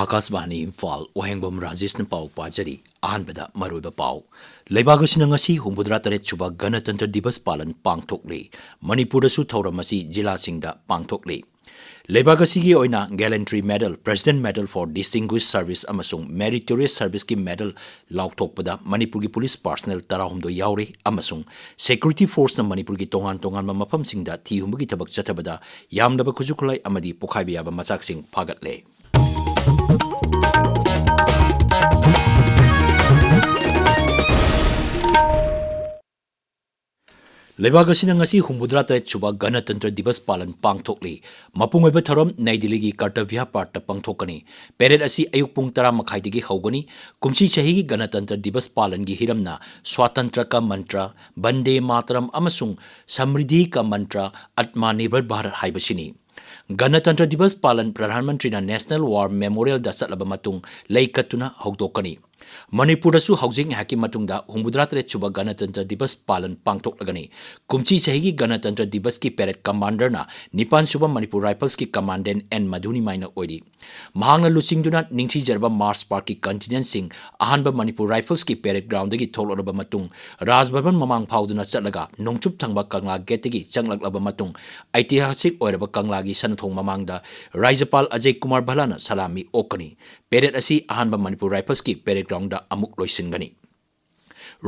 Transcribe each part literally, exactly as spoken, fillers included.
ꯑꯀꯥꯁꯕꯥꯅꯤ ꯏꯝꯐꯥꯜ, ꯋꯥꯍꯦꯡꯕꯝ ꯔꯥꯖꯦꯁꯅ ꯄꯥꯎ ꯄꯥꯖꯔꯤ꯫ ꯑꯍꯥꯟꯕꯗ ꯃꯔꯨꯑꯣꯏꯕ ꯄꯥꯎ꯫ ꯂꯩꯕꯥꯛ ꯑꯁꯤꯅ ꯉꯁꯤ ꯍꯨꯝꯐꯨꯇꯔꯦꯠ ꯁꯨꯕ ꯒꯅꯇꯟꯇ꯭ꯔ ꯗꯤꯕꯁ ꯄꯥꯂꯟ ꯄꯥꯡꯊꯣꯛꯂꯤ꯫ ꯃꯅꯤꯄꯨꯔꯗꯁꯨ ꯊꯧꯔꯝ ꯑꯁꯤ ꯖꯤꯂꯥꯁꯤꯡꯗ ꯄꯥꯡꯊꯣꯛꯂꯤ꯫ ꯂꯩꯕꯥꯛ ꯑꯁꯤꯒꯤ ꯑꯣꯏꯅ Gallantry Medal, President Medal for Distinguished Service ꯑꯃꯁꯨꯡ Meritorious Serviceꯀꯤ medal ꯂꯥꯎꯊꯣꯛꯄꯗ ꯃꯅꯤꯄꯨꯔꯒꯤ police personnel ꯇꯔꯥꯍꯨꯝꯗꯣꯏ ꯌꯥꯎꯔꯤ ꯑꯃꯁꯨꯡ security forceꯅ ꯃꯅꯤꯄꯨꯔꯒꯤ ꯇꯣꯉꯥꯟ ꯇꯣꯉꯥꯟꯕ ꯃꯐꯝꯁꯤꯡꯗ ꯊꯤ ꯍꯨꯝꯕꯒꯤ ꯊꯕꯛ ꯆꯠꯊꯕꯗ ꯌꯥꯝꯂꯕ ꯈꯨꯠꯁꯨ ꯈꯨꯠꯂꯥꯏ ꯑꯃꯗꯤ ꯄꯣꯈꯥꯏꯕ ꯌꯥꯕ ꯃꯆꯥꯛꯁꯤꯡ ꯐꯥꯒꯠꯂꯦ꯫ ꯂꯩꯕꯥꯛ ꯑꯁꯤꯅ ꯉꯁꯤ ꯍꯨꯝꯐꯨꯇꯔꯦꯠ ꯁꯨꯕ ꯒꯅꯇꯟꯇ꯭ꯔ ꯗꯤꯕꯁ ꯄꯥꯂꯟ ꯄꯥꯡꯊꯣꯛꯂꯤ꯫ ꯃꯄꯨꯡ ꯑꯣꯏꯕ ꯊꯧꯔꯝ ꯅꯩ ꯗꯤꯜꯂꯤꯒꯤ ꯀꯔꯇꯚ꯭ꯌ ꯄꯥꯔꯛꯇ ꯄꯥꯡꯊꯣꯛꯀꯅꯤ꯫ Parade ꯑꯁꯤ ꯑꯌꯨꯛ ꯄꯨꯡ ꯇꯔꯥ ꯃꯈꯥꯏꯗꯒꯤ ꯍꯧꯒꯅꯤ꯫ ꯀꯨꯝꯁꯤ ꯆꯍꯤꯒꯤ ꯒꯅꯇꯟꯇ꯭ꯔ ꯗꯤꯕꯁ ꯄꯥꯂꯟꯒꯤ ꯍꯤꯔꯝꯅ ꯁ꯭ꯋꯥꯇꯟꯇ꯭ꯔ ꯀ ꯃꯟꯇ꯭ꯔ, ꯕꯟꯗꯦ ꯃꯥꯇꯔꯝ ꯑꯃꯁꯨꯡ ꯁꯃ꯭ꯔꯤꯗꯤ ꯀ ꯃꯟꯇ꯭ꯔ, ꯑꯠꯃꯥ ꯅꯤꯔꯚꯔ ꯚꯥꯔꯠ ꯍꯥꯏꯕꯁꯤꯅꯤ꯫ ꯒꯅꯇꯟꯇ꯭ꯔ ꯗꯤꯕꯁ ꯄꯥꯂꯟ ꯄ꯭ꯔꯙꯥꯟ ꯃꯟꯇ꯭ꯔꯤꯅ National War Memorialꯗ ꯆꯠꯂꯕ ꯃꯇꯨꯡ ꯂꯩ ꯀꯠꯇꯨꯅ ꯍꯧꯗꯣꯛꯀꯅꯤ꯫ ꯃꯅꯤꯄꯨꯔꯗꯁꯨ ꯍꯧꯖꯤꯛ ꯉꯥꯏꯍꯥꯛꯀꯤ ꯃꯇꯨꯡꯗ ꯍꯨꯝꯐꯨꯇꯔꯦꯠ ꯁꯨꯕ ꯒꯅꯇꯟꯇ꯭ꯔ ꯗꯤꯕꯁ ꯄꯥꯂꯟ ꯄꯥꯡꯊꯣꯛꯂꯒꯅꯤ꯫ ꯀꯨꯝꯁꯤ ꯆꯍꯤꯒꯤ ꯒꯅꯇꯟꯇ꯭ꯔ ꯗꯤꯕꯁꯀꯤ parade commanderꯅ ꯅꯤꯄꯥꯟ ꯁꯨꯕ ꯃꯅꯤꯄꯨꯔ ꯔꯥꯏꯐꯜꯁꯀꯤ Commandant ꯑꯦꯟ ꯃꯙꯨꯅꯤꯃꯥꯏꯅ ꯑꯣꯏꯔꯤ꯫ ꯃꯍꯥꯛꯅ ꯂꯨꯆꯤꯡꯗꯨꯅ ꯅꯤꯡꯊꯤꯖꯔꯕ March Parkꯀꯤ contingentꯁꯤꯡ ꯑꯍꯥꯟꯕ ꯃꯅꯤꯄꯨꯔ ꯔꯥꯏꯐꯜꯁꯀꯤ parade groundꯗꯒꯤ ꯊꯣꯛꯂꯛꯂꯕ ꯃꯇꯨꯡ ꯔꯥꯖ ꯚꯕꯟ ꯃꯃꯥꯡ ꯐꯥꯎꯗꯨꯅ ꯆꯠꯂꯒ ꯅꯣꯡꯆꯨꯞ ꯊꯪꯕ ꯀꯪꯂꯥ gateꯇꯒꯤ ꯆꯪꯂꯛꯂꯕ ꯃꯇꯨꯡ ꯑꯩꯇꯤꯍꯥꯁꯤꯛ ꯑꯣꯏꯔꯕ ꯀꯪꯂꯥꯒꯤ ꯁꯅꯊꯣꯡ ꯃꯃꯥꯡꯗ ꯔꯥꯖ꯭ꯌꯄꯥꯜ ꯑꯖꯌ ꯀꯨꯃꯥꯔ ꯚꯜꯂꯥꯅ ꯁꯂꯥꯃꯤ ꯑꯣꯛꯀꯅꯤ꯫ Parade ꯑꯁꯤ ꯑꯍꯥꯟꯕ ꯃꯅꯤꯄꯨꯔ ꯔꯥꯏꯐꯜꯁꯀꯤ parade groundꯗ ꯑꯃꯨꯛ ꯂꯣꯏꯁꯤꯟꯒꯅꯤ꯫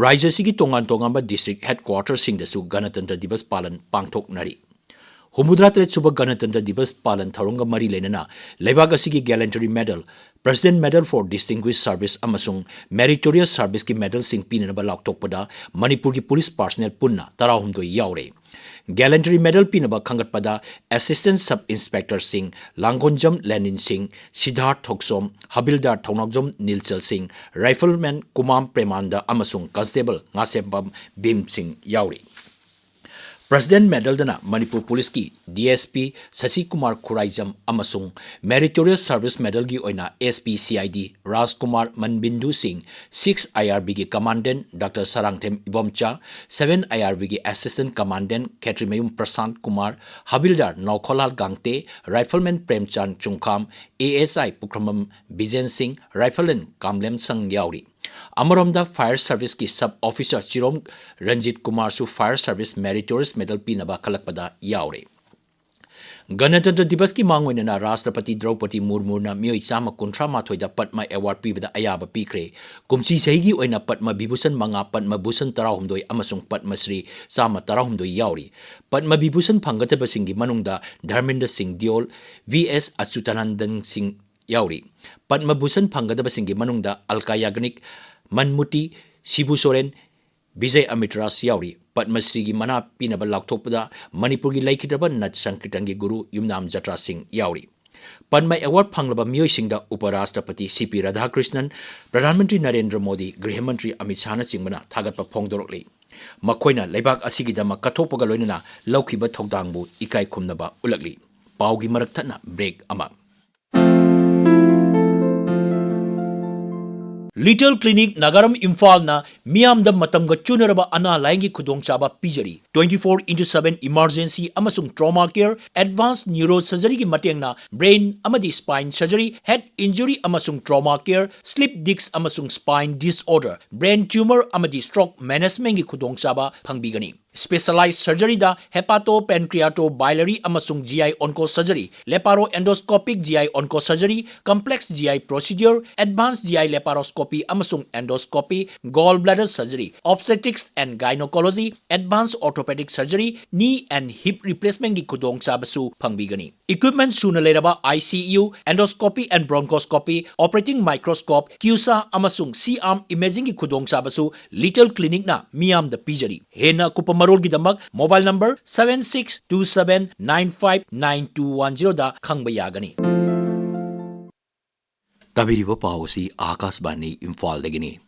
ꯔꯥꯖ꯭ꯌ ꯑꯁꯤꯒꯤ ꯇꯣꯉꯥꯟ ꯇꯣꯉꯥꯟꯕ district headquarterꯁꯤꯡꯗꯁꯨ ꯒꯅꯇꯟꯇ꯭ꯔ ꯗꯤꯕꯁ ꯄꯥꯂꯟ ꯄꯥꯡꯊꯣꯛꯅꯔꯤ꯫ ꯍꯨꯝꯐꯨꯇꯔꯦꯠ ꯁꯨꯕ ꯒꯅꯇꯟꯇ꯭ꯔ ꯗꯤꯕꯁ ꯄꯥꯂꯟ ꯊꯧꯔꯝꯒ ꯃꯔꯤ ꯂꯩꯅꯅ ꯂꯩꯕꯥꯛ ꯑꯁꯤꯒꯤ Gallantry Medal, President Medal for Distinguished Service ꯑꯃꯁꯨꯡ Meritorious Serviceꯀꯤ medalꯁꯤꯡ ꯄꯤꯅꯅꯕ ꯂꯥꯎꯊꯣꯛꯄꯗ ꯃꯅꯤꯄꯨꯔꯒꯤ police personnel ꯄꯨꯟꯅ ꯇꯔꯥꯍꯨꯝꯗꯣꯏ ꯌꯥꯎꯔꯦ꯫ Gallantry Medal ꯄꯤꯅꯕ ꯈꯟꯒꯠꯄꯗ Assistant Sub Inspector ꯁꯤꯡ ꯂꯥꯡꯒꯣꯟꯖꯝ ꯂꯦꯅꯤꯟ ꯁꯤꯡ, ꯁꯤꯗꯥꯔꯊ ꯊꯣꯛꯆꯣꯝ, ꯍꯕꯤꯜꯗꯥꯔ ꯊꯧꯅꯥꯎꯖꯝ ꯅꯤꯜꯆꯜ ꯁꯤꯡ, Rifleman ꯀꯨꯃꯥꯝ ꯄ꯭ꯔꯦꯃꯥꯟꯗ ꯑꯃꯁꯨꯡ Constable ꯉꯥꯁꯦꯝꯕꯝ ꯚꯤꯝ ꯁꯤꯡ ꯌꯥꯎꯔꯤ꯫ President Medalꯗꯅ ꯃꯅꯤꯄꯨꯔ ꯄꯨꯂꯤꯁꯀꯤ D S P ꯁꯁꯤ Kumar Khuraijam ꯑꯃꯁꯨꯡ Meritorious Service Medalꯒꯤ ꯑꯣꯏꯅ S P C I D Rajkumar Manbindu Singh, six I R ꯕꯤꯒꯤ Commandant doctor Sarangthem Ibomcha, seven I R ꯕꯤꯒꯤ Assistant Commandant Khetrimayum Prashant Kumar, havildar Naokholal Gangte, Rifleman Premchan Chungkham, A S I Pukhrambam Bijen Singh, Rifleman ꯀꯥꯝꯂꯦꯝ ꯁꯪ ꯌꯥꯎꯔꯤ꯫ ꯑꯃꯔꯣꯝꯗ, Fire Serviceꯀꯤ Sub Officer ꯆꯤꯔꯣꯝ Ranjit ꯀꯨꯃꯥꯔꯁꯨ Fire Service Meritorious Medal ꯄꯤꯅꯕ ꯈꯜꯂꯛꯄꯗ ꯌꯥꯎꯔꯦ꯫ ꯒꯅꯇꯟꯇ꯭ꯔ ꯗꯤꯕꯁꯀꯤ ꯃꯥꯡꯑꯣꯏꯅꯅ ꯔꯥꯁꯇ꯭ꯔꯄꯇꯤ ꯗ꯭ꯔꯧꯄꯗꯤ ꯃꯨꯔꯃꯨꯅ ꯃꯤꯑꯣꯏ ꯆꯥꯝꯃ ꯀꯨꯟꯊ꯭ꯔꯥ ꯃꯥꯊꯣꯏꯗ ꯄꯗꯃ Award ꯄꯤꯕꯗ ꯑꯌꯥꯕ ꯄꯤꯈ꯭ꯔꯦ꯫ ꯀꯨꯝꯁꯤ ꯆꯍꯤꯒꯤ ꯑꯣꯏꯅ ꯄꯗꯃ ꯚꯤꯚꯨꯁꯟ ꯃꯉꯥ, ꯄꯗꯃ ꯚꯨꯁꯟ ꯇꯔꯥꯍꯨꯝꯗꯣꯏ ꯑꯃꯁꯨꯡ ꯄꯗꯃ ꯁ꯭ꯔꯤ ꯆꯥꯝꯃ ꯇꯔꯥꯍꯨꯝꯗꯣꯏ ꯌꯥꯎꯔꯤ꯫ ꯄꯗꯃ ꯚꯤꯚꯨꯁꯟ ꯐꯪꯒꯗꯕꯁꯤꯡꯒꯤ ꯃꯅꯨꯡꯗ ꯙꯔꯃꯦꯟꯗ꯭ꯔ ꯁꯤꯡ ꯗꯤꯑꯣꯜ, ꯚꯤ ꯑꯦꯁ ꯑꯆꯨꯇꯥꯅꯟꯗꯟ ꯁꯤꯡ ꯌꯥꯎꯔꯤ꯫ ꯄꯗꯃ ꯚꯨꯁꯟ ꯐꯪꯒꯗꯕꯁꯤꯡꯒꯤ ꯃꯅꯨꯡꯗ ꯑꯜꯀꯥ ꯌꯥꯒ꯭ꯅꯤꯛ, ꯃꯟꯃꯨꯇꯤ, ꯁꯤꯕꯨ ꯁꯣꯔꯦꯟ, ꯕꯤꯖꯌ ꯑꯃꯤꯠ ꯔꯥꯖ ꯌꯥꯎꯔꯤ꯫ ꯄꯗꯃ ꯁ꯭ꯔꯤꯒꯤ ꯃꯅꯥ ꯄꯤꯅꯕ ꯂꯥꯎꯊꯣꯛꯄꯗ ꯃꯅꯤꯄꯨꯔꯒꯤ ꯂꯩꯈꯤꯗ꯭ꯔꯕ ꯅꯠ ꯁꯪꯀꯤꯔꯇꯟꯒꯤ ꯒꯨꯔꯨ ꯌꯨꯝꯅꯥꯝ ꯖꯇ꯭ꯔꯥ ꯁꯤꯡ ꯌꯥꯎꯔꯤ꯫ ꯄꯗꯃ Award ꯐꯪꯂꯕ ꯃꯤꯑꯣꯏꯁꯤꯡꯗ ꯎꯄ ꯔꯥꯁꯇ꯭ꯔꯄꯇꯤ ꯁꯤ ꯄꯤ ꯔꯥꯙꯥꯀ꯭ꯔꯤꯁꯅꯟ, ꯄ꯭ꯔꯙꯥꯟ ꯃꯟꯇ꯭ꯔꯤ ꯅꯔꯦꯟꯗ꯭ꯔ ꯃꯣꯗꯤ, ꯒ꯭ꯔꯤꯍ ꯃꯟꯇ꯭ꯔꯤ ꯑꯃꯤꯠ ꯁꯥꯍꯅꯆꯤꯡꯕꯅ ꯊꯥꯒꯠꯄ ꯐꯣꯡꯗꯣꯔꯛꯂꯤ꯫ ꯃꯈꯣꯏꯅ ꯂꯩꯕꯥꯛ ꯑꯁꯤꯒꯤꯗꯃꯛ ꯀꯠꯊꯣꯛꯄꯒ ꯂꯣꯏꯅꯅ ꯂꯧꯈꯤꯕ ꯊꯧꯗꯥꯡꯕꯨ ꯏꯀꯥꯏ ꯈꯨꯝꯅꯕ ꯎꯠꯂꯛꯂꯤ꯫ ꯄꯥꯎꯒꯤ ꯃꯔꯛ ꯊꯠꯅ break ꯑꯃ꯫ Little Clinic ꯅꯥꯒꯥꯔꯝ ꯏꯝꯐꯥꯜꯅ ꯃꯤꯌꯥꯝꯗ ꯃꯇꯝꯒ ꯆꯨꯅꯔꯕ ꯑꯅꯥ ꯂꯥꯌꯦꯡꯒꯤ ꯈꯨꯗꯣꯡꯆꯥꯕ ꯄꯤꯖꯔꯤ꯫ Twenty four into seven emergency ꯑꯃꯁꯨꯡ trauma care, advanced neurosurgeryꯒꯤ ꯃꯇꯦꯡꯅ brain ꯑꯃꯗꯤ spine surgery, head injury ꯑꯃꯁꯨꯡ trauma care, slip disc ꯑꯃꯁꯨꯡ spine disorder, brain tumor ꯑꯃꯗꯤ stroke managementꯀꯤ ꯈꯨꯗꯣꯡꯆꯥꯕ ꯐꯪꯕꯤꯒꯅꯤ꯫ Specialized surgeryꯗ hepatopancreatobiliary ꯑꯃꯁꯨꯡ G I onco surgery, laparoendoscopic G I onco surgery, complex G I procedure, advanced G I laparoscopy ꯑꯃꯁꯨꯡ endoscopy, gallbladder surgery, obstetrics and gynecology, advanced orthopedic surgery, knee and hip replacementꯀꯤ ꯈꯨꯗꯣꯡꯆꯥꯕꯁꯨ ꯐꯪꯕꯤꯒꯅꯤ꯫ Equipment ꯁꯨꯅ ꯂꯩꯔꯕ I C U, endoscopy and bronchoscopy, operating microscope, CUSA ꯑꯃꯁꯨꯡ C-arm imagingꯒꯤ ꯈꯨꯗꯣꯡꯆꯥꯕꯁꯨ Little Clinicꯅ ꯃꯤꯌꯥꯝꯗ ꯄꯤꯖꯔꯤ꯫ ꯍꯦꯟꯅ ꯑꯀꯨꯞꯄ ꯃꯔꯣꯜꯒꯤꯗꯃꯛ mobile number seven six two seven nine five nine two one zeroꯗ ꯈꯪꯕ ꯌꯥꯒꯅꯤ꯫ ꯇꯥꯕꯤꯔꯤꯕ ꯄꯥꯎ ꯑꯁꯤ ꯑꯥꯀꯥꯁꯕꯥꯅꯤ ꯏꯝꯐꯥꯜꯗꯒꯤꯅꯤ꯫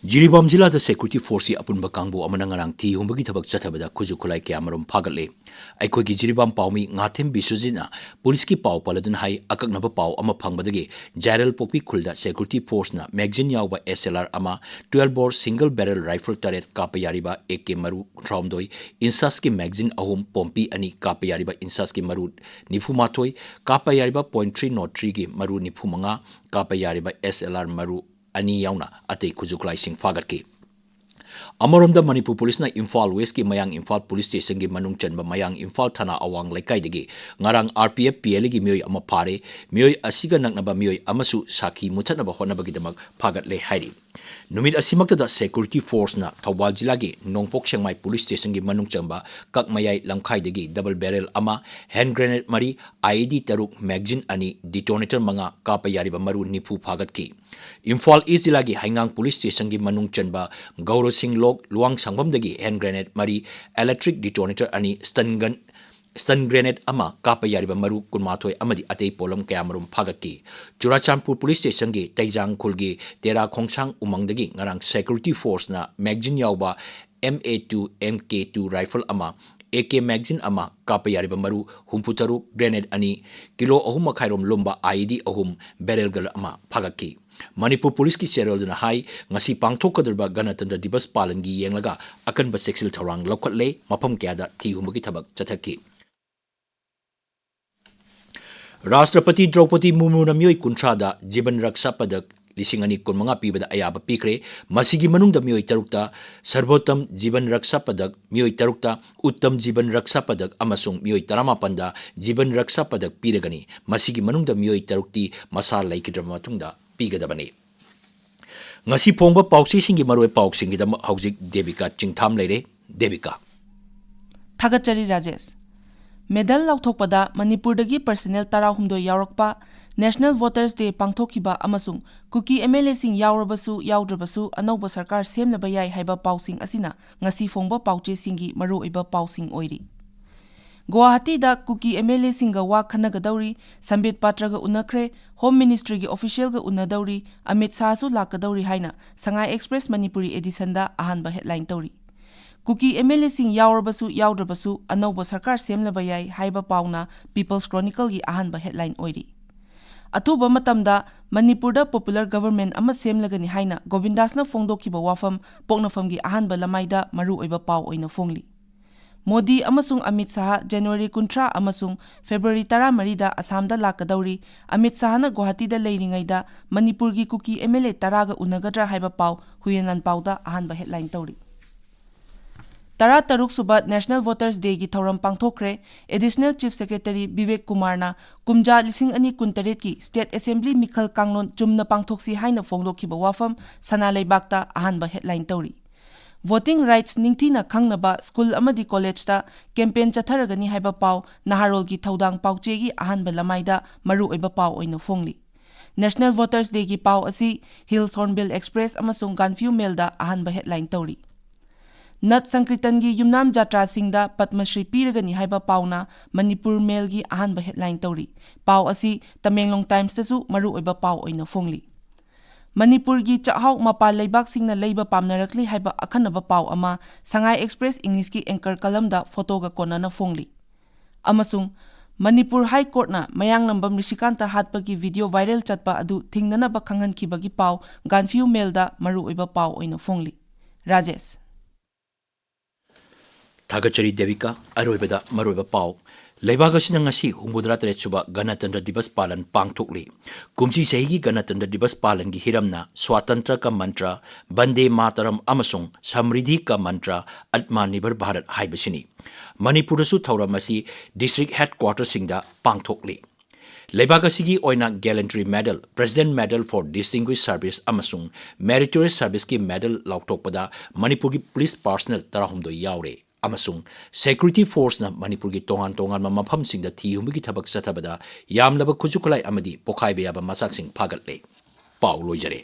ꯖꯤꯔꯤꯕꯥꯝ ꯖꯤꯂꯥꯗ ꯁꯦꯀ꯭ꯌꯨꯔꯤꯇꯤ ꯐꯣꯔꯁꯀꯤ ꯑꯄꯨꯟꯕ ꯀꯥꯡꯕꯨ ꯑꯃꯅ ꯉꯔꯥꯡ ꯊꯤ ꯍꯨꯝꯕꯒꯤ ꯊꯕꯛ ꯆꯠꯊꯕꯗ ꯈꯨꯠꯁꯨ ꯈꯨꯠꯂꯥꯏ ꯀꯌꯥꯃꯔꯨꯝ ꯐꯥꯒꯠꯂꯦ꯫ ꯑꯩꯈꯣꯏꯒꯤ ꯖꯤꯔꯤꯕꯥꯝ ꯄꯥꯎꯃꯤ ꯉꯥꯊꯦꯝ ꯕꯤꯁ꯭ꯋꯖꯤꯠꯅ ꯄꯨꯂꯤꯁꯀꯤ ꯄꯥꯎ ꯄꯜꯂꯗꯨꯅ ꯍꯥꯏ, ꯑꯀꯛꯅꯕ ꯄꯥꯎ ꯑꯃ ꯐꯪꯕꯗꯒꯤ ꯖꯥꯏꯔꯦꯜ ꯄꯣꯛꯄꯤ ꯈꯨꯜꯗ ꯁꯦꯀ꯭ꯌꯨꯔꯤꯇꯤ ꯐꯣꯔꯁꯅ ꯃꯦꯒꯖꯤꯟ ꯌꯥꯎꯕ ꯑꯦꯁ ꯑꯦꯜ ꯑꯥꯔ ꯑꯃ, ꯇ꯭ꯋꯦꯜꯕ ꯕꯣꯔ ꯁꯤꯡꯒꯜ ꯕꯦꯔꯦꯜ ꯔꯥꯏꯐꯜ ꯇꯔꯦꯠ ꯀꯥꯞꯄ ꯌꯥꯔꯤꯕ ꯑꯦ ꯀꯦ ꯃꯔꯨ ꯇꯔꯥꯍꯨꯝꯗꯣꯏ, ꯏꯟꯁꯥꯁꯀꯤ ꯃꯦꯒꯖꯤꯟ ꯑꯍꯨꯝ, ꯄꯣꯝꯄꯤ ꯑꯅꯤ ꯀꯥꯞꯄ ꯌꯥꯔꯤꯕ ꯏꯟꯁꯥꯁꯀꯤ ꯃꯔꯨ ꯅꯤꯐꯨ ꯃꯥꯊꯣꯏ, ꯀꯥꯞꯄ ꯌꯥꯔꯤꯕ ꯄꯣꯏꯟ ꯊ꯭ꯔꯤ ꯅꯣꯠ ꯊ꯭ꯔꯤꯒꯤ ꯃꯔꯨ ꯅꯤꯐꯨ ꯃꯉꯥ, ꯀꯥꯞꯄ ꯌꯥꯔꯤꯕ ꯑꯦꯁ ꯑꯦꯜ ꯑꯥꯔ ꯃꯔꯨ ꯑꯅꯤ ꯌꯥꯎꯅ ꯑꯇꯩ ꯈꯨꯠꯁꯨ ꯈꯨꯠꯂꯥꯏꯁꯤꯡ ꯐꯥꯒꯠꯈꯤ꯫ ꯑꯃꯔꯣꯝꯗ ꯃꯅꯤꯄꯨꯔ ꯄꯨꯂꯤꯁꯅ ꯏꯝꯐꯥꯜ ꯋꯦꯁꯀꯤ ꯃꯌꯥꯡ ꯏꯝꯐꯥꯜ ꯄꯨꯂꯤꯁ ꯁ꯭ꯇꯦꯁꯟꯒꯤ ꯃꯅꯨꯡ ꯆꯟꯕ ꯃꯌꯥꯡ ꯏꯝꯐꯥꯜ ꯊꯥꯅꯥ ꯑꯋꯥꯡ ꯂꯩꯀꯥꯏꯗꯒꯤ ꯉꯔꯥꯡ R P F P L ꯑꯦꯒꯤ ꯃꯤꯑꯣꯏ ꯑꯃ ꯐꯥꯔꯦ꯫ ꯃꯤꯑꯣꯏ ꯑꯁꯤꯒ ꯅꯛꯅꯕ ꯃꯤꯑꯣꯏ ꯑꯃꯁꯨ ꯁꯥꯈꯤ ꯃꯨꯊꯠꯅꯕ ꯍꯣꯠꯅꯕꯒꯤꯗꯃꯛ ꯐꯥꯒꯠꯂꯦ ꯍꯥꯏꯔꯤ꯫ ꯅꯨꯃꯤꯠ ꯑꯁꯤꯃꯛꯇꯗ ꯁꯦꯀ꯭ꯌꯨꯔꯤꯇꯤ ꯐꯣꯔꯁꯅ ꯊꯧꯕꯥꯜ ꯖꯤꯂꯥꯒꯤ ꯅꯣꯡꯄꯣꯛ ꯁꯦꯛꯃꯥꯏ ꯄꯨꯂꯤꯁ ꯁ꯭ꯇꯦꯁꯟꯒꯤ ꯃꯅꯨꯡ ꯆꯟꯕ ꯀꯛꯃꯌꯥꯏ ꯂꯝꯈꯥꯏꯗꯒꯤ ꯗꯕꯜ ꯕꯦꯔꯦꯜ ꯑꯃ, ꯍꯦꯟ ꯒ꯭ꯔꯦꯅꯦꯗ ꯃꯔꯤ, ꯑꯥꯏ ꯏ ꯗꯤ ꯇꯔꯨꯛ, ꯃꯦꯒꯖꯤꯟ ꯑꯅꯤ, ꯗꯤꯇꯣꯅꯦꯇꯔ ꯃꯉꯥ, ꯀꯥꯞꯄ ꯌꯥꯔꯤꯕ ꯃꯔꯨ ꯅꯤꯐꯨ ꯐꯥꯒꯠꯈꯤ꯫ ꯏꯝꯐꯥꯜ ꯏꯁ ꯖꯤꯂꯥꯒꯤ ꯍꯩꯉꯥꯡ ꯄꯨꯂꯤꯁ ꯁ꯭ꯇꯦꯁꯟꯒꯤ ꯃꯅꯨꯡ ꯆꯟꯕ ꯒꯧꯔꯁꯤꯡ ꯂꯣꯛ ꯂꯨꯋꯥꯡꯁꯪꯕꯝꯗꯒꯤ ꯍꯦꯟ ꯒ꯭ꯔꯦꯅꯦꯗ ꯃꯔꯤ, ꯏꯂꯦꯛꯇ꯭ꯔꯤꯛ ꯗꯤꯇꯣꯅꯦꯇꯔ ꯑꯅꯤ, ꯁ꯭ꯇꯟ ꯒꯟ, ꯁ꯭ꯇꯟ ꯒ꯭ꯔꯦꯅꯦꯗ ꯑꯃ, ꯀꯥꯞꯄ ꯌꯥꯔꯤꯕ ꯃꯔꯨ ꯀꯨꯟꯃꯥꯊꯣꯏ ꯑꯃꯗꯤ ꯑꯇꯩ ꯄꯣꯠꯂꯝ ꯀꯌꯥꯃꯔꯨꯝ ꯐꯥꯒꯠꯈꯤ꯫ ꯆꯨꯔꯥꯆꯥꯟꯄꯨꯔ ꯄꯨꯂꯤꯁ ꯁ꯭ꯇꯦꯁꯟꯒꯤ ꯇꯩꯖꯥꯡ ꯈꯨꯜꯒꯤ ꯇꯦꯔꯥ ꯈꯣꯡꯁꯥꯡ ꯎꯃꯪꯗꯒꯤ ꯉꯔꯥꯡ ꯁꯦꯀ꯭ꯌꯨꯔꯤꯇꯤ ꯐꯣꯔꯁꯅ ꯃꯦꯒꯖꯤꯟ ꯌꯥꯎꯕ M A two, M K two rifle ꯑꯃ, ꯑꯦ ꯀꯦ ꯃꯦꯒꯖꯤꯟ ꯑꯃ, ꯀꯥꯞꯄ ꯌꯥꯔꯤꯕ ꯃꯔꯨ ꯍꯨꯝꯐꯨꯇꯔꯨꯛ, ꯒ꯭ꯔꯦꯅꯦꯗ ꯑꯅꯤ, ꯀꯤꯂꯣ ꯑꯍꯨꯝ ꯃꯈꯥꯏꯔꯣꯝ ꯂꯨꯝꯕ ꯑꯥꯏ ꯏ ꯗꯤ ꯑꯍꯨꯝ, ꯕꯦꯔꯦꯜ ꯒꯟ ꯑꯃ ꯐꯥꯒꯠꯈꯤ꯫ ꯃꯅꯤꯄꯨꯔ ꯄꯨꯂꯤꯁꯀꯤ ꯆꯦꯔꯣꯜꯗꯨꯅ ꯍꯥꯏ, ꯉꯁꯤ ꯄꯥꯡꯊꯣꯛꯀꯗꯧꯔꯤꯕ ꯒꯅꯇꯟꯇ꯭ꯔ ꯗꯤꯕꯁ ꯄꯥꯂꯟꯒꯤ ꯌꯦꯡꯂꯒ ꯑꯀꯟꯕ ꯆꯦꯛꯁꯤꯜ ꯊꯧꯔꯥꯡ ꯂꯧꯈꯠꯂꯦ, ꯃꯐꯝ ꯀꯌꯥꯗ ꯊꯤ ꯍꯨꯝꯕꯒꯤ ꯊꯕꯛ ꯆꯠꯊꯈꯤ꯫ ꯔꯥꯁꯇ꯭ꯔꯄꯇꯤ ꯗ꯭ꯔꯧꯄꯗꯤ ꯃꯨꯔꯃꯨꯅ ꯃꯤꯑꯣꯏ ꯀꯨꯟꯊ꯭ꯔꯥꯗ ꯖꯤꯕꯟ ꯔꯛꯁꯥ ꯄꯗꯛ ꯂꯤꯁꯤꯡ ꯑꯅꯤ ꯀꯨꯟꯃꯉꯥ ꯄꯤꯕꯗ ꯑꯌꯥꯕ ꯄꯤꯈ꯭ꯔꯦ꯫ ꯃꯁꯤꯒꯤ ꯃꯅꯨꯡꯗ ꯃꯤꯑꯣꯏ ꯇꯔꯨꯛꯇ ꯁꯔꯕꯣꯠꯇꯝ ꯖꯤꯕꯟ ꯔꯛꯁꯥ ꯄꯗꯛ, ꯃꯤꯑꯣꯏ ꯇꯔꯨꯛꯇ ꯎꯠꯇꯝ ꯖꯤꯕꯟ ꯔꯛꯁꯥ ꯄꯗꯛ ꯑꯃꯁꯨꯡ ꯃꯤꯑꯣꯏ ꯇꯔꯥꯃꯥꯄꯟꯗ ꯖꯤꯕꯟ ꯔꯛꯁꯥ ꯄꯗꯛ ꯄꯤꯔꯒꯅꯤ꯫ ꯃꯁꯤꯒꯤ ꯃꯅꯨꯡꯗ ꯃꯤꯑꯣꯏ ꯇꯔꯨꯛꯇꯤ ꯃꯁꯥ ꯂꯩꯈꯤꯗ꯭ꯔꯕ ꯃꯇꯨꯡꯗ ꯄꯤꯒꯗꯕꯅꯤ꯫ ꯉꯁꯤ ꯐꯣꯡꯕ ꯄꯥꯎꯆꯦꯁꯤꯡꯒꯤ ꯃꯔꯨꯑꯣꯏꯕ ꯄꯥꯎꯁꯤꯡꯒꯤꯗꯃꯛ ꯍꯧꯖꯤꯛ ꯗꯦꯕꯤꯀꯥ ꯆꯤꯡꯊꯥꯝ ꯂꯩꯔꯦ꯫ ꯗꯦꯕꯤꯀꯥ꯫ ꯊꯥꯒꯠꯆꯔꯤ ꯔꯥꯖꯦꯁ꯫ ꯃꯦꯗꯜ ꯂꯥꯎꯊꯣꯛꯄꯗ ꯃꯅꯤꯄꯨꯔꯗꯒꯤ ꯄꯔꯁꯅꯦꯜ ꯇꯔꯥꯍꯨꯝꯗꯣꯏ ꯌꯥꯎꯔꯛꯄ, ꯅꯦꯁꯅꯦꯜ ꯚꯣꯇꯔꯁ ꯗꯦ ꯄꯥꯡꯊꯣꯛꯈꯤꯕ ꯑꯃꯁꯨꯡ ꯀꯨꯀꯤ ꯑꯦꯝ ꯑꯦꯜ ꯑꯦꯁꯤꯡ ꯌꯥꯎꯔꯕꯁꯨ ꯌꯥꯎꯗ꯭ꯔꯕꯁꯨ ꯑꯅꯧꯕ ꯁꯔꯀꯥꯔ ꯁꯦꯝꯅꯕ ꯌꯥꯏ ꯍꯥꯏꯕ ꯄꯥꯎꯁꯤꯡ ꯑꯁꯤꯅ ꯉꯁꯤ ꯐꯣꯡꯕ ꯄꯥꯎꯆꯦꯁꯤꯡꯒꯤ ꯃꯔꯨꯑꯣꯏꯕ ꯄꯥꯎꯁꯤꯡ ꯑꯣꯏꯔꯤ꯫ ꯒꯨꯋꯥꯍꯥꯇꯤꯗ ꯀꯨꯀꯤ ꯑꯦꯝ ꯑꯦꯜ ꯑꯦꯁꯤꯡꯒ ꯋꯥ ꯈꯟꯅꯒꯗꯧꯔꯤ, ꯁꯝꯕꯤꯠ ꯄꯥꯇ꯭ꯔꯒ ꯎꯅꯈ꯭ꯔꯦ, ꯍꯣꯝ ꯃꯤꯅꯤꯁꯇ꯭ꯔꯤꯒꯤ ꯑꯣꯐꯤꯁꯤꯌꯦꯜꯒ ꯎꯅꯗꯧꯔꯤ, ꯑꯃꯤꯠ ꯁꯥꯍꯁꯨ ꯂꯥꯛꯀꯗꯧꯔꯤ ꯍꯥꯏꯅ ꯁꯉꯥꯏ ꯑꯦꯛꯁꯄ꯭ꯔꯦꯁ ꯃꯅꯤꯄꯨꯔꯤ ꯑꯦꯗꯤꯁꯟꯗ ꯑꯍꯥꯟꯕ ꯍꯦꯗꯂꯥꯏꯟ ꯇꯧꯔꯤ꯫ ꯀꯨꯀꯤ ꯑꯦꯝ ꯑꯦꯜ ꯑꯦꯁꯤꯡ ꯌꯥꯎꯔꯕꯁꯨ ꯌꯥꯎꯗ꯭ꯔꯕꯁꯨ ꯑꯅꯧꯕ ꯁꯔꯀꯥꯔ ꯁꯦꯝꯂꯕ ꯌꯥꯏ ꯍꯥꯏꯕ ꯄꯥꯎꯅ ꯄꯤꯄꯜꯁ ꯀ꯭ꯔꯣꯅꯤꯀꯜꯒꯤ ꯑꯍꯥꯟꯕ ꯍꯦꯗꯂꯥꯏꯟ ꯑꯣꯏꯔꯤ꯫ ꯑꯊꯨꯕ ꯃꯇꯝꯗ ꯃꯅꯤꯄꯨꯔꯗ ꯄꯣꯄꯨꯂꯔ ꯒꯚꯔꯟꯃꯦꯟꯠ ꯑꯃ ꯁꯦꯝꯂꯒꯅꯤ ꯍꯥꯏꯅ ꯒꯣꯕꯤꯟꯗꯥꯁꯅ ꯐꯣꯡꯗꯣꯛꯈꯤꯕ ꯋꯥꯐꯝ ꯄꯣꯛꯅꯐꯝꯒꯤ ꯑꯍꯥꯟꯕ ꯂꯃꯥꯏꯗ ꯃꯔꯨꯑꯣꯏꯕ ꯄꯥꯎ ꯑꯣꯏꯅ ꯐꯣꯡꯂꯤ꯫ ꯃꯣꯗꯤ ꯑꯃꯁꯨꯡ ꯑꯃꯤꯠ ꯁꯥꯍ ꯖꯅꯋꯥꯔꯤ ꯀꯨꯟꯊ꯭ꯔꯥ ꯑꯃꯁꯨꯡ ꯐꯦꯕ꯭ꯔꯨꯋꯥꯔꯤ ꯇꯔꯥꯃꯔꯤꯗ ꯑꯁꯥꯝꯗ ꯂꯥꯛꯀꯗꯧꯔꯤ꯫ ꯑꯃꯤꯠ ꯁꯥꯍꯅ ꯒꯨꯋꯥꯍꯥꯇꯤꯗ ꯂꯩꯔꯤꯉꯩꯗ ꯃꯅꯤꯄꯨꯔꯒꯤ ꯀꯨꯀꯤ ꯑꯦꯝ ꯑꯦꯜ ꯑꯦ ꯇꯔꯥꯒ ꯎꯅꯒꯗ꯭ꯔꯥ ꯍꯥꯏꯕ ꯄꯥꯎ ꯍꯨꯌꯦꯟ ꯂꯥꯟꯄꯥꯎꯗ ꯑꯍꯥꯟꯕ ꯍꯦꯗꯂꯥꯏꯟ ꯇꯧꯔꯤ꯫ ꯇꯔꯥꯇꯔꯨꯛ ꯁꯨꯕ ꯅꯦꯁꯅꯦꯜ ꯚꯣꯇꯔꯁ ꯗꯦꯒꯤ ꯊꯧꯔꯝ ꯄꯥꯡꯊꯣꯛꯈ꯭ꯔꯦ꯫ ꯑꯦꯗꯤꯁꯅꯦꯜ ꯆꯤꯐ ꯁꯦꯀ꯭ꯔꯦꯇꯔꯤ ꯕꯤꯕꯦꯛ ꯀꯨꯃꯥꯔꯅ ꯀꯨꯝꯖꯥ ꯂꯤꯁꯤꯡ ꯑꯅꯤ ꯀꯨꯟꯇꯔꯦꯠꯀꯤ ꯁ꯭ꯇꯦꯠ ꯑꯦꯁꯦꯝꯕ꯭ꯂꯤ ꯃꯤꯈꯜ ꯀꯥꯡꯂꯣꯟ ꯆꯨꯝꯅ ꯄꯥꯡꯊꯣꯛꯁꯤ ꯍꯥꯏꯅ ꯐꯣꯡꯗꯣꯛꯈꯤꯕ ꯋꯥꯐꯝ ꯁꯅꯥ ꯂꯩꯕꯥꯛꯇ ꯑꯍꯥꯟꯕ ꯍꯦꯗꯂꯥꯏꯟ ꯇꯧꯔꯤ꯫ ꯚꯣꯇꯤꯡ ꯔꯥꯏꯠꯁ ꯅꯤꯡꯊꯤꯅ ꯈꯪꯅꯕ ꯁ꯭ꯀꯨꯜ ꯑꯃꯗꯤ ꯀꯣꯂꯦꯖꯇ ꯀꯦꯝꯄꯦꯟ ꯆꯠꯊꯔꯒꯅꯤ ꯍꯥꯏꯕ ꯄꯥꯎ ꯅꯍꯥꯔꯣꯜꯒꯤ ꯊꯧꯗꯥꯡ ꯄꯥꯎꯆꯦꯒꯤ ꯑꯍꯥꯟꯕ ꯂꯃꯥꯏꯗ ꯃꯔꯨꯑꯣꯏꯕ ꯄꯥꯎ ꯑꯣꯏꯅ ꯐꯣꯡꯂꯤ꯫ ꯅꯦꯁꯅꯦꯜ ꯚꯣꯇꯔꯁ ꯗꯦꯒꯤ ꯄꯥꯎ ꯑꯁꯤ ꯍꯤꯜꯁ ꯍꯣꯔꯟꯕꯤꯜ ꯑꯦꯛꯁꯄ꯭ꯔꯦꯁ ꯑꯃꯁꯨꯡ ꯒꯥꯟꯐꯤꯌꯨ ꯃꯦꯜꯗ ꯑꯍꯥꯟꯕ ꯍꯦꯗꯂꯥꯏꯟ ꯇꯧꯔꯤ꯫ ꯅꯠ ꯁꯪꯀ꯭ꯔꯤꯇꯟꯒꯤ ꯌꯨꯝꯅꯥꯝ ꯖꯥꯇ꯭ꯔꯥꯁꯤꯡꯗ ꯄꯗꯃꯁ꯭ꯔꯤ ꯄꯤꯔꯒꯅꯤ ꯍꯥꯏꯕ ꯄꯥꯎꯅ ꯃꯅꯤꯄꯨꯔ ꯃꯦꯜꯒꯤ ꯑꯍꯥꯟꯕ ꯍꯦꯗꯂꯥꯏꯟ ꯇꯧꯔꯤ꯫ ꯄꯥꯎ ꯑꯁꯤ ꯇꯃꯦꯡꯂꯣꯡ ꯇꯥꯏꯝꯁꯇꯁꯨ ꯃꯔꯨꯑꯣꯏꯕ ꯄꯥꯎ ꯑꯣꯏꯅ ꯐꯣꯡꯂꯤ꯫ ꯃꯅꯤꯄꯨꯔꯒꯤ ꯆꯥꯛꯍꯥꯎ ꯃꯄꯥꯟ ꯂꯩꯕꯥꯛꯁꯤꯡꯅ ꯂꯩꯕ ꯄꯥꯝꯅꯔꯛꯂꯤ ꯍꯥꯏꯕ ꯑꯈꯟꯅꯕ ꯄꯥꯎ ꯑꯃ ꯁꯉꯥꯏ ꯑꯦꯛꯁꯄ꯭ꯔꯦꯁ ꯏꯪꯂꯤꯁꯀꯤ ꯑꯦꯡꯀꯔ ꯀꯂꯝꯗ ꯐꯣꯇꯣꯒ ꯀꯣꯟꯅꯅ ꯐꯣꯡꯂꯤ꯫ ꯑꯃꯁꯨꯡ ꯃꯅꯤꯄꯨꯔ ꯍꯥꯏ ꯀꯣꯔꯠꯅ ꯃꯌꯥꯡꯂꯝꯕꯝ ꯔꯤꯁꯤꯀꯥꯟꯇ ꯍꯥꯠꯄꯒꯤ ꯚꯤꯗꯤꯑꯣ ꯚꯥꯏꯔꯦꯜ ꯆꯠꯄ ꯑꯗꯨ ꯊꯤꯡꯅꯅꯕ ꯈꯪꯍꯟꯈꯤꯕꯒꯤ ꯄꯥꯎ ꯒꯥꯟꯐꯤꯌꯨ ꯃꯦꯜꯗ ꯃꯔꯨꯑꯣꯏꯕ ꯄꯥꯎ ꯑꯣꯏꯅ ꯐꯣꯡꯂꯤ꯫ ꯔꯥꯖꯦꯁ꯫ ꯊꯥꯒꯠꯆꯔꯤ ꯗꯦꯕꯤꯀꯥ꯫ ꯑꯔꯣꯏꯕꯗ ꯃꯔꯨꯑꯣꯏꯕ ꯄꯥꯎ꯫ ꯂꯩꯕꯥꯛ ꯑꯁꯤꯅ ꯉꯁꯤ ꯍꯨꯝꯐꯨꯇꯔꯥ ꯇꯔꯦꯠ ꯁꯨꯕ ꯒꯅꯇꯟꯇ꯭ꯔ ꯗꯤꯕꯁ ꯄꯥꯂꯟ ꯄꯥꯡꯊꯣꯛꯂꯤ꯫ ꯀꯨꯝꯁꯤ ꯆꯍꯤꯒꯤ ꯒꯅꯇꯟꯇ꯭ꯔ ꯗꯤꯕꯁ ꯄꯥꯂꯟꯒꯤ ꯍꯤꯔꯝꯅ ꯁ꯭ꯋꯥꯇꯟꯇ꯭ꯔ ꯀ ꯃꯟꯇ꯭ꯔ, ꯕꯟꯗꯦ ꯃꯥꯇꯔꯝ ꯑꯃꯁꯨꯡ ꯁꯃ꯭ꯔꯤꯙꯤ ꯀ ꯃꯟꯇ꯭ꯔ, ꯑꯠꯃꯥ ꯅꯤꯔꯚꯔ ꯚꯥꯔꯠ ꯍꯥꯏꯕꯁꯤꯅꯤ꯫ ꯃꯅꯤꯄꯨꯔꯗꯁꯨ ꯊꯧꯔꯝ ꯑꯁꯤ ꯗꯤꯁꯇ꯭ꯔꯤꯛ ꯍꯦꯗꯀ꯭ꯋꯥꯇꯔꯁꯤꯡꯗ ꯄꯥꯡꯊꯣꯛꯂꯤ꯫ ꯂꯩꯕꯥꯛ ꯑꯁꯤꯒꯤ ꯑꯣꯏꯅ Gallantry Medal, President Medal for Distinguished Service ꯑꯃꯁꯨꯡ Meritorious Serviceꯀꯤ ꯃꯦꯗꯜ ꯂꯥꯎꯊꯣꯛꯄꯗ ꯃꯅꯤꯄꯨꯔꯒꯤ ꯄꯨꯂꯤꯁ ꯄꯥꯔꯁꯅꯦꯜ ꯇꯔꯥꯍꯨꯝꯗꯣꯏ ꯌꯥꯎꯔꯦ꯫ ꯑꯃꯁꯨꯡ ꯁꯦꯀ꯭ꯌꯨꯔꯤꯇꯤ ꯐꯣꯔꯁꯅ ꯃꯅꯤꯄꯨꯔꯒꯤ ꯇꯣꯉꯥꯟ ꯇꯣꯉꯥꯟꯕ ꯃꯐꯝꯁꯤꯡꯗ ꯊꯤ ꯍꯨꯝꯕꯒꯤ ꯊꯕꯛ ꯆꯠꯊꯕꯗ ꯌꯥꯝꯂꯕ ꯈꯨꯠꯁꯨ ꯈꯨꯠꯂꯥꯏ ꯑꯃꯗꯤ ꯄꯣꯈꯥꯏꯕ ꯌꯥꯕ ꯃꯆꯥꯛꯁꯤꯡ ꯐꯥꯒꯠꯂꯦ꯫ ꯄꯥꯎ ꯂꯣꯏꯖꯔꯦ꯫